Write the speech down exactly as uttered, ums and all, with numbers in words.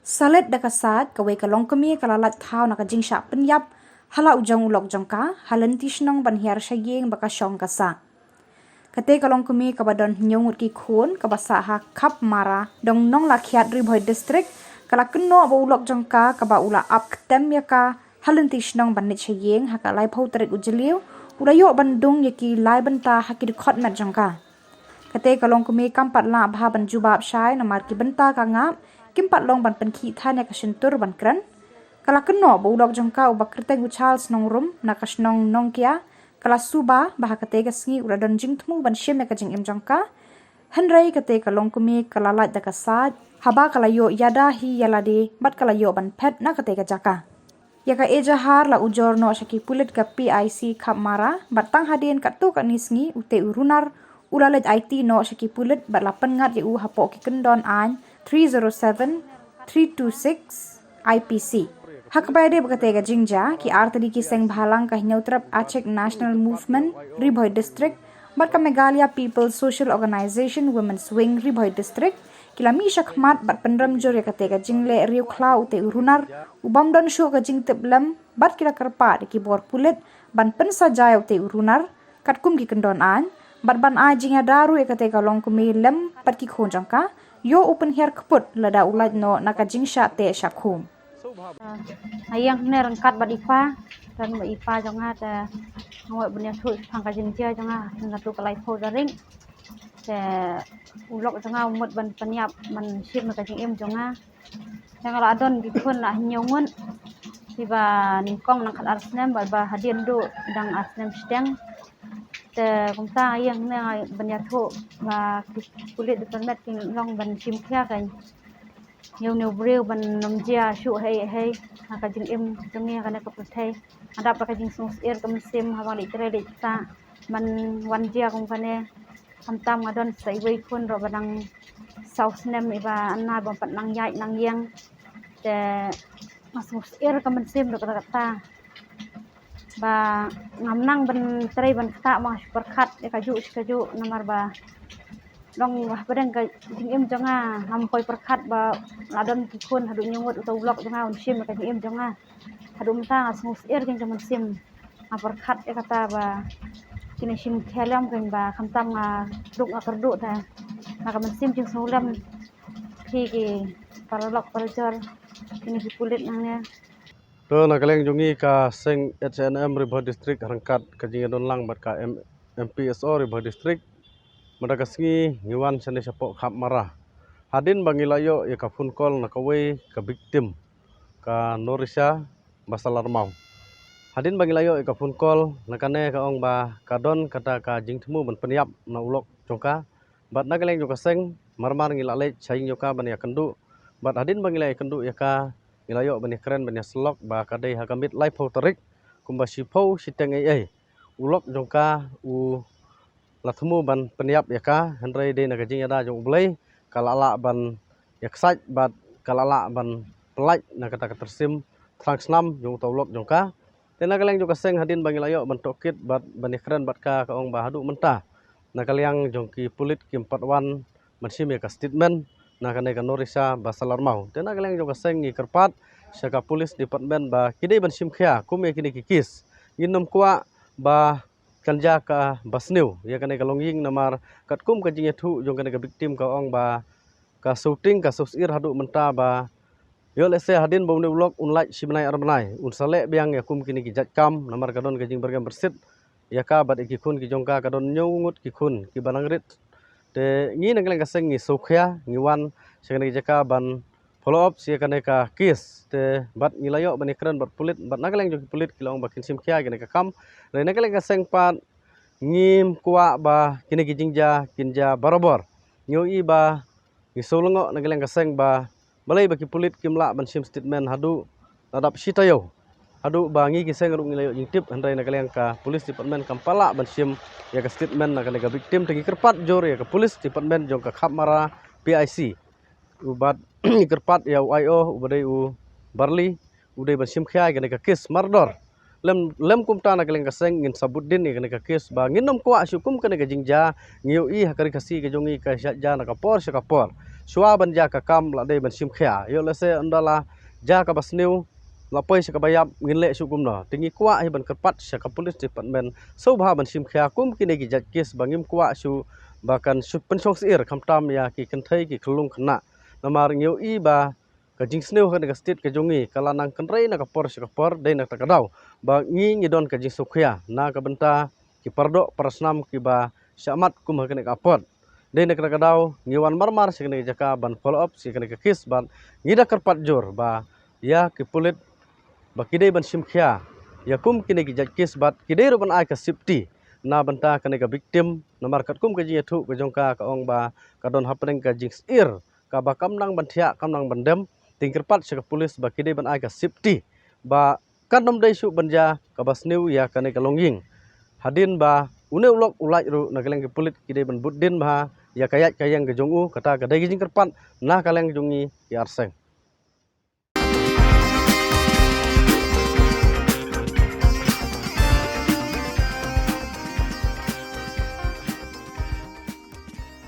Salet da ka said, kawei ka longkmie ka la lait thaw na ka jingshah pynïap ha la u jong u lok jong ka ha lynti shnong ban hiar sha ïing ba ka shong ka sah. Kata ka longkmie kaba don hynñiew ngut ki khun, kaba sah ha Khapmara, Dongnong Lakhiat, Ri Bhoi District, ka la kynnoh ba u lok jong ka kaba u la ap ktem ïa ka ha lynti shnong ban leit sha ïing ha ka laiphew tarik u Jylliew u la ïoh ban dung ïa ki lai bynta ha ki dkhot met jong ka. Kata ka longkmie kam pat lah bha ban jubab shai namar ki bynta ka ngap, kim pat long ban pynkhih than ïa ka shyntur ban kren. Ka la kynnoh ba u lok jong ka uba kyrteng u Charles Nongrum na ka shnong Nongkia, ka la suba ba ha kata ka sngi u la don jingthmu ban shim ïa ka jingim jong ka. Hynrei kata ka longkmie ka la lait da ka said haba ka la ïoh ïada hi ïa lade bad ka la ïoh ban phet na kata ka jaka. Ïa ka ejahar la ujor noh sha ki pulit ka P I C Khapmara bad tang hadien katto katne sngi uta u runar u la leit aiti noh sha ki pulit bad la pynngat ïa u hapoh ki kyndon aiñ three zero seven, three two six I P C. Ha kaba ïadei bad kata ka jingjia, ki artylli ki seng bhalang ka Hynñiewtrep Achik National Movement, Ri Bhoi District, bad ka Meghalaya People's Social Organisation Women's Wing, Ri Bhoi District, ki la mih shakhmat bad pynrem jur ïa kata ka jingleh riewkhlaw uta u runar ubym don shuh ka jingtip lem, bad ki la kyrpad ïa ki bor pulit ban pynsajai uta u runar katkum ki kyndon aiñ bad ban ai jingïada ruh ïa kata ka longkmie lem bad ki khun jong ka, ïoh u pynhiar kput lada u lait noh na ka jingshah teh shah khum. Nga ïeng hangne ryngkat bad i pa, don bad i pa jong nga, te nga mut ban ïathuh shaphang ka jingjia jong nga, nga tu ka laiphew tarik. Te u lok jong nga u mut ban pynïap ban shim ka jingim jong nga. Te nga la don ki khun la hynñiew ngut, kiba nyngkong nang khat ar snem bad ba hadien duh dang ar snem shiteng. Te kumta nga ïeng hangne ban ïathuh ba ki pulit department ki long ban shim khia ka ïa une u briew ban ym jia shuh hei hei ha ka jingim jong ngi ha kane ka pyrthei. Nga dap da ka jingsngewsyier ka mynsiem haba nga leit trei leit ktah ban wan jia kum kane. Khamtam nga don sa iwei i khun ruh ba dang saw snem, iba anna ba pat nang ïaid nang ïeng. Te nga sngewsyier ka mynsiem ruh kata kata. Ba ngam nang ban trei ban ktah, ma nga shu pyrkhat ïa kajuh shi kajuh namar ba long hapdeng ka jingim jong nga ngam poi pyrkhat ba la don ki khun haduh hynñiew ngut, uta u lok jong nga un shim ïa ka jingim jong nga. Haduh mynta nga sngewsyier jong ka mynsiem. Nga pyrkhat ïa kata ba kin ïa shim khia lem kein, ba khamtam nga duk nga kyrduh te na ka mynsiem jingsngewlem. Phi ki paralok parajor, kine ki pulit nangne. To, na ka liang jong ngi ka seng H A N M Ri Bhoi District ryngkat ka jingïadon lang bad ka M-, M P S O Ri Bhoi District, mynta ka sngi ngi wan shane shapoh Khapmara. Hadien ba ngi la ïoh ïa ka phone call na kawei ka victim, ka Norisha Basalarmau. Hadien ba ngi la ïoh ïa ka phone call, na kane ka ong ba ka don kata ka jingthmu ban pynïap na u lok jong ka. Bad na ka liang jong ka seng, mar mar ngi la leit sha ïing jong ka ban ïakynduh. Bad hadien ba ngi la ïakynduh ïa ka, ngi la ïoh ban ïakren ban ïasyllok ba ka dei ha ka miet laiphew tarik, kumba shiphew shiteng ei ei, u lok jong ka u la thmu ban pynïap ïa ka, hynrei dei na ka jingïada jong U Blei, ka la lah ban ïaksaid bad ka la lah ban pyllait na kata ka tyrsim thrang snam jong uta u lok jong ka. Te na ka liang jong ka seng, hadien ba ngi la ïoh ban tohkit bad ban ïakren bad ka, ka ong ba haduh mynta na ka liang jong ki pulit kim pat wan ban shim ïa ka statement na kane ka Norisha Basalarmau. Te na ka liang jong ka seng ngi kyrpad sha ka police department ba ki dei ban shim khia kum ïa kine ki case. Ngin nym kwah ba kan jia kaba sniew ïa kane ka longïing namar katkum ka jingïathuh jong kane ka victim ka ong ba ka shooting, ka shooting haduh mynta ba ïoh lehse hadien ba une u lok un lait shi bnai ar bnai, un sa leh biang ïa kum kine ki jait kam namar ka don ka jingbyrngem byrsit ïa ka bad ïa ki khun ki jong ka, ka don hynñiew ngut ki khun kiba nang rit. Te ngi na ka liang ka seng ngi sngewkhia, ngi wan sha kane ka jaka ban follow up sha kane ka case. Te bad ngi la ïoh ban ïakren bad pulit, bad na ka liang jong ki pulit ki la ong ba kin shim khia ïa kane ka kam. Te na ka liang ka seng pat ngim kwah ba kine ki jingjia kin jia barabor. Ngi ïohi ba ngi sngewlyngngoh na ka liang ka seng ba balei ba ki pulit kim lah ban shim statement haduh la dap shi taïew. Haduh ba ngi ki seng ruh ngi la ïoh jingtip, hynrei na ka liang ka police department kam pat lah ban shim ïa ka statement na kane ka victim. Te ngi kyrpad jur ïa ka police department jong ka Khapmara P I C, u bad ngi kyrpad ïa u I O uba dei u Barli, u dei ban shim khia ïa kane ka case mardor. Lem, lem kumta na ka liang ka seng ngin sa bud dien ïa kane ka case ba ngin nym kwah shuh kum kane ka jingjia. Ngi ïohi ha ka Ri Khasi ka jong ngi ka shah jia na ka por sha ka por. shuwa ban jia ka kam la dei ban shim khia. Ïoh lehse ynda la jia kaba sniew, la poi sha kaba ïap, ngin leh shuh kumno. Te ngi kwah hi ban kyrpad sha ka police department sngewbha ban shim khia kum kine ki jait kes ba ngim kwah shuh ba kan shu pynshong syier khamtam ïa ki kynthei ki khyllung khynnah. Namar ngi ïohi ba ka jingsniew ha kane ka state ka jong ngi ka la nang kynrei na ka por sha ka por, dei na kata ka daw ba ngi ngi don ka jingsngewkhia na ka bynta ki paradoh parasnam kiba shah mat kum ha kane ka apot. Dei na kata ka daw ngi wan marmar sha kane ka jaka ban follow up sha kane ka kes bad ngi da kyrpad jur ba ïa ki pulit ba ki dei ban shim khia ïa kum kine ki jait kes bad ki dei ruh ban ai ka safety na bynta kane ka victim. Namar katkum ka jingïathuh ka jong ka, ka ong ba ka don hapdeng ka jingsyier kaba kam nang ban thiah kam nang ban dem. Te ngi kyrpad sha ka police ba ki dei ban ai ka safety ba kan ym dei shuh ban jia kaba sniew ïa kane ka longïing. Hadien ba une u lok u lait ruh na ka liang ki pulit ki dei ban bud dien bha ïa ka ïaid ka ïeng ka jong u. Kata ka dei ka jingkyrpad na ka liang jong ngi ki arseng.